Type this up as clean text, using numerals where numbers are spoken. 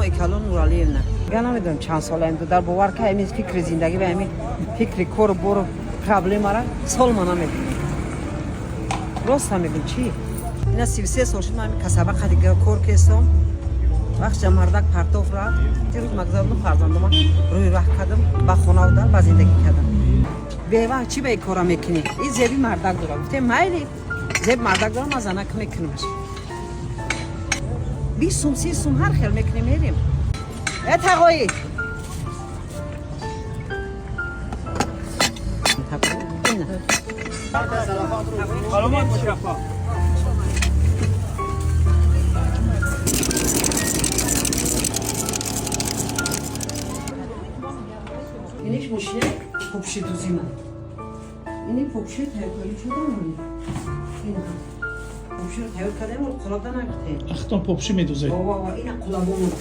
Мои калон Нуралиевна. Я намедонам, чанд солаем, дар бовар ка, ҳамин фикри зиндагӣ ва ҳамин фикри кору бору проблемара сол ма намедонам. Рост мегӯм, чӣ? Ина 33 сол шуд, ман ҳамин касаба қадига кор кестом. Вақт мардак партоф рафт. Дирӯз магзарну фарзандома рӯи раҳ кардам, ба хона дар ба зиндагӣ кардам. Бева чӣ ба ин кора мекунӣ? И зеби мардак дора. Гуфтем, майли, зеб мардак дора, ман занак мекунамаш. 20 сум, 30 сум ҳар хел мекунем, мерем. Э, тағоӣ. Ина. Саломат боши, апа. Иниш мошина пупшидӯзӣ ман. Ини пупши тайёркарӣ шудам. Ина. Пупширо тайёр кардем, қолабда нагиртем. Ахтон попши медузед? Ва ина қолабо.